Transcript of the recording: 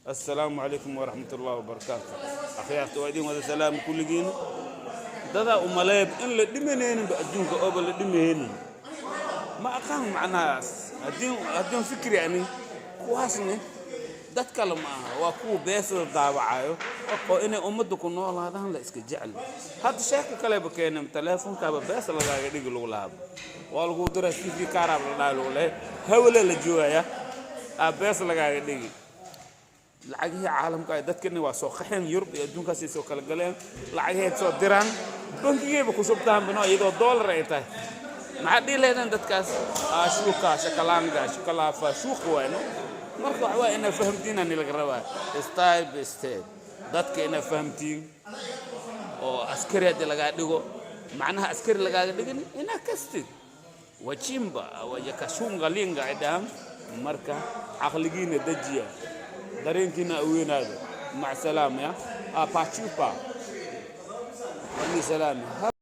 Assalaamu calaykum waraxmat ullahi wabarakaatu. Akhyaarta, waa idin wada salaam kulligiin. Dadaa umaleeb in la dhimanayninba adduunka, ooba la dhimaynin, ma aqaan macnahaas. Haddii fikri ani kuwaasne dad kale ma aha, waa kuwa beesada daawacayo oo inay ummadda ku noolaadaan la iska jecel. Hadda sheeka kaleba keenay, teleefonkaaba beesa lagaaga dhigi lagu lahaaba, waa lagu diraa cv kaaraab la dhaha, lagu lehay hawle la joogaya aa bees lagaaga dhigi. Lacagihii caalamka ay dadkani waa soo qaxeen, Yurub iyo adduunkaasay soo kala galeen, lacagaheed soo diraan, bangigayba ku shubtaan bano iyadoo doolar ay tahay. Maxaad dhihi lahaydeen dadkaas? Shuuka shakalanga shukalaafa shuuqa waayno. Marka waxa waa inaa fahamtiin ani laga rabaa step by step dadka inaa fahamtiin, oo askari haddii lagaa dhigo, macnaha askari lagaaga dhigin inaa kastid wajimba wajakashunga linga ay dhahaan. Marka caqligiina dejiya, dareenkiina aweynaado. Mac salaam ya pachupa wani salaami.